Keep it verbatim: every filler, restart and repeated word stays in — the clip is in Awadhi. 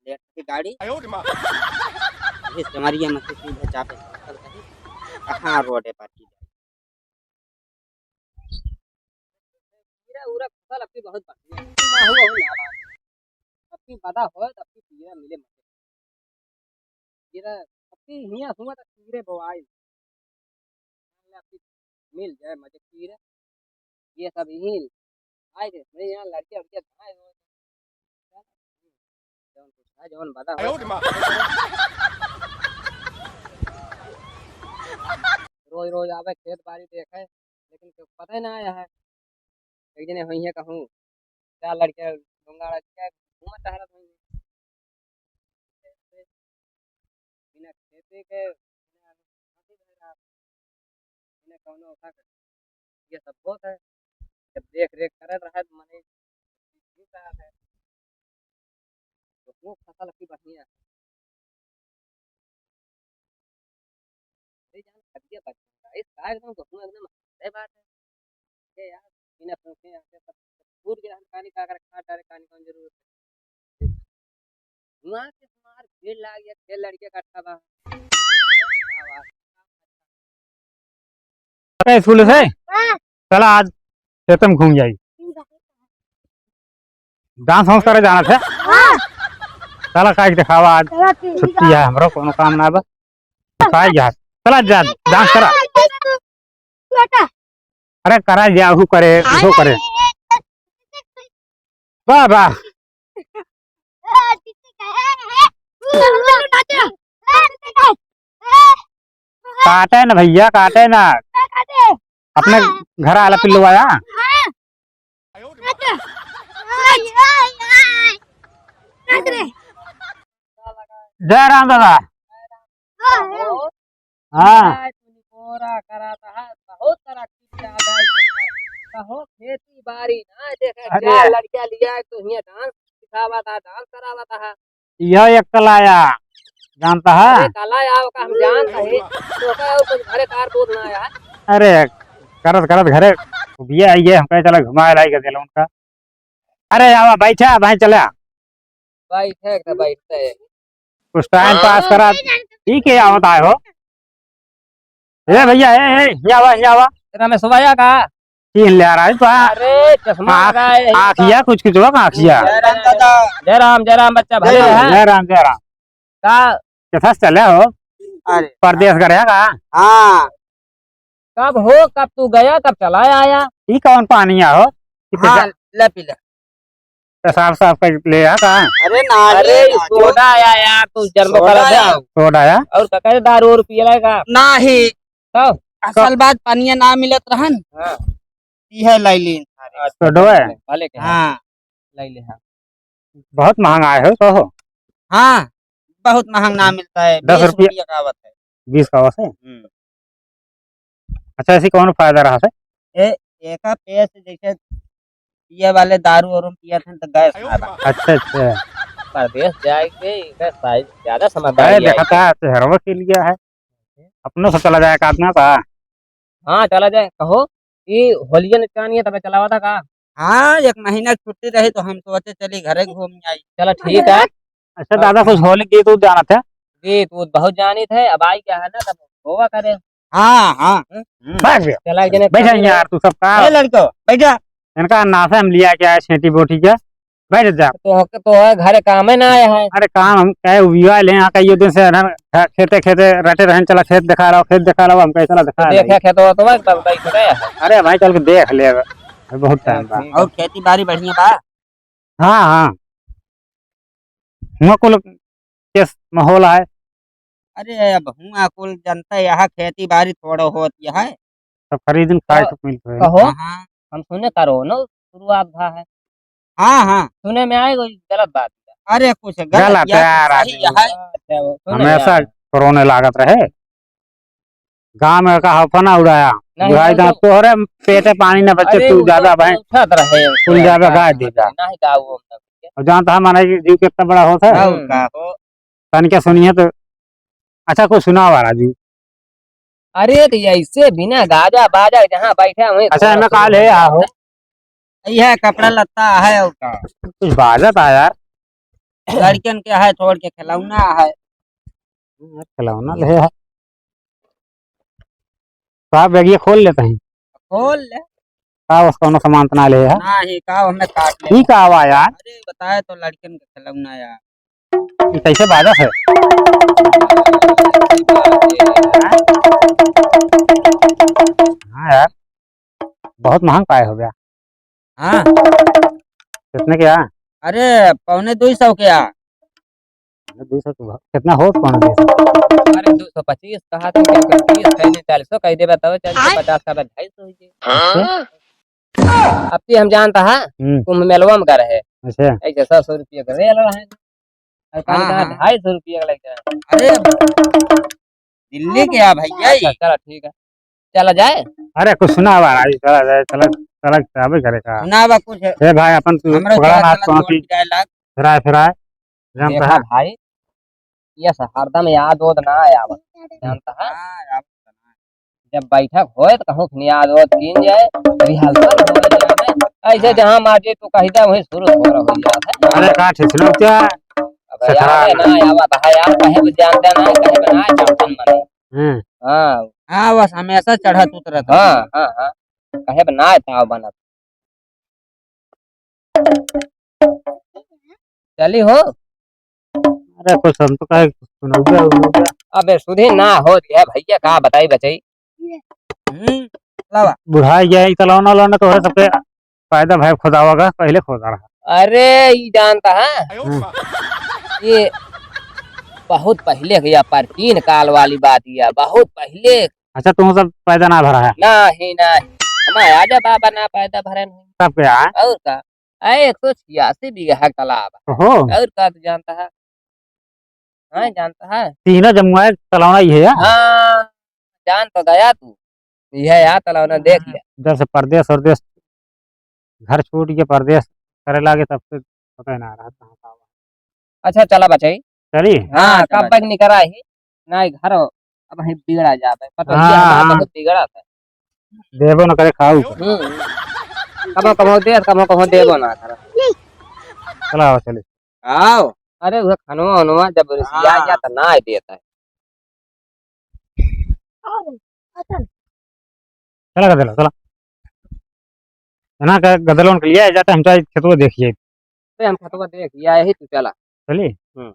लेट की गाड़ी। आयो रे माँ। ये सेमरिया में से सीधे चापे चल रही। कहाँ रोड है पार्टी? पूरा पूरा फसल अबकी बहुत बढ़िया है। ना हुआ हो ना। अबकी बदा होय तो अबकी कीड़ा मिले मजे। कीड़ा अबकी हियाँ हुआ तो कीड़े बोआई। अबकी मिल जाए मजे कीड़ा। ये सब यहीं आए थे, नहीं यहाँ लड़के उड़के कहाँ हैं? जौन कुछ है, जौन बदा हो। आयो रे माँ। रोज रोज आवे खेत बाड़ी देखे, लेकिन केहू पता ही ना आया है। एक जने हुई है कहूँ, चार लड़के लुंगा लड़के घूमत टहरत हुई है। बिना खेती के, बिना खेती भरा, बिना कौनो ओखा के, ये सब होत है। जब देख रेख करत रहे तो मने ठीक रहा है। तो वो फसल की बढ़िया है। अरे जान, खटिया बच गया। इस का एकदम गेहूं एकदम हरे बात है। ये यार, बिना पूछे यहाँ से सब, सब टूट गया, हम पानी का कर खाद डाले, पानी कौन जरूरत है? वहाँ से हमार भीड़ लाग गया, खेल लड़के इकट्ठा बा। अरे स्कूल से? हाँ। चला आज खेत में घूम जाई। ठीक है। डांस वांस करे जाना थे? हाँ। चला काहे के देखावा आज। चला ठीक छुट्टी है। है हमरो, कोनो काम ना बा। तो काहे जा? चला जा, डांस करा। बेटा। अरे करा जा, हु करे, हु करे। वाह, वाह। काटे ना भैया, काटे ना। अपने घर आला पिल्लू आया। जय राम दादा। हाँ। हाँ। आज तू निपोरा करा था, बहुत तरक्की किया है। कहो, खेती बाड़ी ना देखे, अरे। क्या लड़कियां लिया है, तो हियां डांस सिखावा था, डांस करावा था। यह एक कला या, जानता है? अरे, कला या, ओका हम जानता है। तो ओका कुछ घरे कार बोल ना आया है। अरे, करत, करत घरे बिया आई है, हम कहे, "चला घुमाए लाई के दिल उनका।" अरे, आवा, बैठा, भाई, चला। बैठे के बैठते हैं। कुछ टाइम पास करा, ठीक है, आवत आए हो। ए भैया, ए, ए, हियाँ आवा, हियाँ आवा। तेरा में सुबाया का? तीन ले आ रहा है तो। अरे, चश्मा आँख, लगाए है आँखिया का? कुछ कुछ हुआ का आँखिया? जय राम दादा। जय राम, जय राम बच्चा, जय भले राम, है। जय राम, जय राम। का? कैसा चले हो? अरे। परदेस करे है का? हाँ। कब हो, कब तू गया, कब चला आया? ई कौन पानी आ हो? कि हाँ, जा- ले पी ले। पेशाब साफ कर ले आ का? अरे ना अरे, रे, राजू। सोडा आया यार, तू जन्म सोडा कर दे। आया। सोडा आया? और का करे, दारू और पियला का? नाही। तो? असल बात, पनिया ना मिलत रहन। हाँ। ई है लाइलिन। सोडो है? भले के हाँ। हाँ। लाइले हाँ। बहुत महंगा है हो, कहो। हाँ, बहुत महंगा ना मिलता है, दस बीस रुपया। रुपया का आवत है। बीस का आवत है? हम्म। अच्छा, ऐसे कौन फायदा रहा से? ए, एका पेस जैसे पिए वाले दारू और पियत हैं तो गैस ना बा। अच्छा, अच्छा। परदेस जाए के एकर साइज ज्यादा समझदारी अरे, आई। देखा था, चेहरवा के लिए है। अपनों से चला जाए का आदमी का? हाँ, चला जाए। कहो, ई होलिया निकानिए तबे चलावा था का? हाँ, एक महीना की छुट्टी रही तो हम सोचे चली घरे घूम आई। चला ठीक है। अच्छा दादा, कुछ होली गीत उत जानत है? गीत उत बहुत जानित है, अब आई क्या है ना, तब होवा करे। हाँ, हाँ। हम्म? हम्म। बैठ जा। चला एक जने बैठ जा कर यार, तू सब का। ए लड़को, बैठ जा। इनका नाशे हम लिया क्या है, छेटी बोटी का? बैठ जा। तो, तो है घरे कामे ना आए हैं। अरे काम हम कहे उबिया ले, यहाँ कई दिन से रहन, खेते खेते रटे रहन, चला खेत देखा रहा, खेत देखा रहा, हम कहे चला देखा तो रहा। देखे खेत हो तो बस, बस, बस, बस। अरे भाई चल के देख ले, अभी बहुत टाइम बा। ठीक है। और खेती बाड़ी बढ़िया बा? हाँ, हाँ। हुआ कुल केस माहौल आए। अरे, अब हुआ कुल जनता यहाँ खेती बाड़ी थोड़ा होत यहाँ है। सब खरीदन खाए हाँ। के मिल रहे। कहो, हाँ, हाँ। हम सुने करो न शुरुआत भा है। हाँ, हाँ। सुने में आए कोई गलत बात है। अरे, कुछ गलत गलत नहीं है, यार, सही आदमी। है। अच्छा, वो सुने हमेशा यार। कोरोना लागत रहे। गाँव में का हफना उड़ाया। नहीं, बुढ़ाई नहीं, दाँत तो तोहरे पेटे पानी न बचे, अरे, तू ऊपर ज्यादा भाई, उठत रहे, तू ज्यादा गाय दे जा। नहीं गाँव में। और जानता है माने कि जीव कितना बड़ा होता है? और का हो? तनिका सुनिए तो, अच्छा, कुछ सुनावा राजू। अरे, तो ऐसे बिना गाजा बाजा जहाँ बैठे हुए अच्छा, घूमत हमें काल है, रहे। आहो। यह कपड़ा लत्ता है और का? कुछ बाजत आ यार। लड़कन के है, छोड़ के खिलौना है। हम्म, खिलौना ले है। तो आप बैगिया खोल लेते हैं। खोल ले। का बस कौनो सामान तो ना ले है? नाही, का हमें काट ले। ठीक आवा यार। अरे बताए तो लड़कन के खिलौना यार। ये कैसे बाजत है? हाँ यार, बहुत महंग पाए हो गया। हाँ। कितने के आ? अरे, पौने दुई सौ के आ। पौने दुई सौ के भाव, कितना हो पौने दुई सौ? अरे, दो सौ पच्चीस कहा था, क्या कर तीस, कहीं नहीं, चालीस सौ कह देबा, तब चालीस सौ पचास का, ढाई सौ हो गए। अच्छा। अब तो हम जानता है, हम्म। कुंभ मेलवा में कर है। अच्छा। ऐसे सौ, सौ रुपये का रेल रहा है। और कल हाँ, का हाँ। ढाई सौ रुपये का लग जाए। अरे, दिल्ली के आ भैया। अच्छा, चला ठीक है, चला जाए। अरे कुछ सुना बा, आज चला जाए, चला, चला जाबे करे का। सुना बा कुछ। ए भाई, अपन तू हमरा पकड़ा चला, ना, चला, कौन चोट सी जाए लाग। फिराए, फिराए, जानता देखा है? भाई, ये सब हरदम याद ओद ना आया बा, जानता है? हाँ, याद तो ना। जब बैठक होए तो कहूँ कि याद ओद कीन जाए, रिहर्सल हो जाए। ऐसे हाँ। जहाँ माजे तू कही दे, वहीं शुरू हो रहा हो जाता है। अरे का ठिठलो क्या? अब सखरा याद है ना, याद है यार, कहे भी जानते ना, कहे भी ना, चढ़तन मने। हम्म। हाँ। हाँ, बस हमेशा चढ़त उतरत हाँ, रहता। हाँ, हाँ। कहे बे ना ताव बनत। चली हो। अरे, कुछ हम तो कहे सुनौबे, उनौबे। अबे, सुधे ना हो दिया भैया, का बताई बचाई। हम्म, लावा। बुढ़ाई गया, ई तलौना, लौना तोहरे सबके पैदा भय खोदावा का, पहले खोदा रहा। अरे, ई जानता है? हम्म। ये बहुत पहले के या प्राचीन काल वाली बात या, बहुत पहले। अच्छा, तुम सब पैदा ना भरा है? नाही, नाही। हमारे आजा बाबा ना पैदा भरन। तब क्या है? और का? अरे, एक सौ छियासी बीघा का तालाब है। ओहो। और का तू जानता है? हाँ, जानता है? तीनों जमुआ एक तलौना ही है यार। हाँ, जान तो गया तू। यह यार तलौना देख ले। इधर से परदेस वरदेस, घर छूट के परदेस करे लागे, तब से पता ही ना रहा कहाँ का हुआ। अच्छा, चला बचाई। चली? हाँ, हाँ, कब चला। तक निकरा ही? ना, घर अब ही बिगड़ा जाता है। पता हाँ, ही है, हमारा हाँ। बहुत बिगड़ा था। देबो न करे, खाऊ। हम्म। कबो, कबो दे, कबो, कबो देबो ना करे। चला, आओ, चली। आओ। अरे, वो खनवा, वनवा जब रिसिया हाँ। गया तो ना देता है। चला, गदलो, चला। है ना, ग-, गदलोन के लिए जाते हम, चाहे खेतवा देखिए। अरे, हम खेतवा देख, या यही तू चला। चलिए। हम्म।